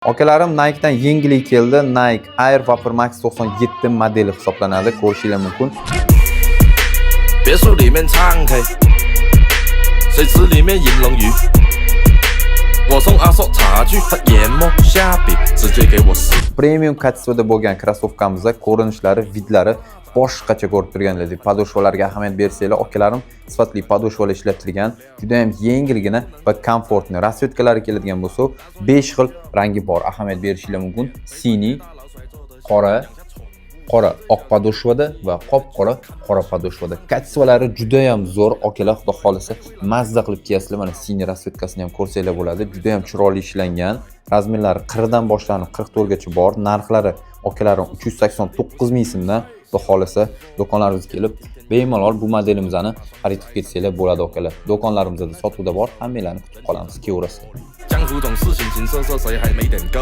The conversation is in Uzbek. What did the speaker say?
Akalarim, Nike'dan yengillik keldi. Nike Air Vapormax 97 modeli hisoblanadi. Ko'rishinglar mumkin. 别墅里面唱 K，水池里面银龙鱼。我送阿叔茶具，他研墨下笔，直接给我撕。 Premium качество da bo'lgan krossovkamizda ko'rinishlari, вид lari boshqacha ko'rib turganlaridek. Подошва larga ahamiyat bersanglar, akalarim, sifatli подошва lar ishlatilgan, juda ham yengilgina va комфортный. Расцветка lari keladigan bo'lsa, 5 xil rangi bor. Ahamiyat berishinglar mumkin. Синий, qora, qora oq подошва da va qop qora qora подошва da. Качество lari juda ham zo'r, akalar, xudo xohlasa, mazza qilib kiyasizlar. Mana синий расцветка sini ham ko'rsanglar bo'ladi. Juda ham chiroyli ishlangan. Размер lari 40 dan boshlanib 44 gacha bor. Narxlari, akalarim, 389 ming so'mdan. Xudo xohlasa, do'konlarimizga kelib bemalol bu modelimizni xarid qilib ketsanglar bo'ladi, akalar. Do'konlarimizda sotuvda bor. Hammanglarni kutib qolamiz, kelaverasizlar. 江湖总是形形色色，谁还没点个？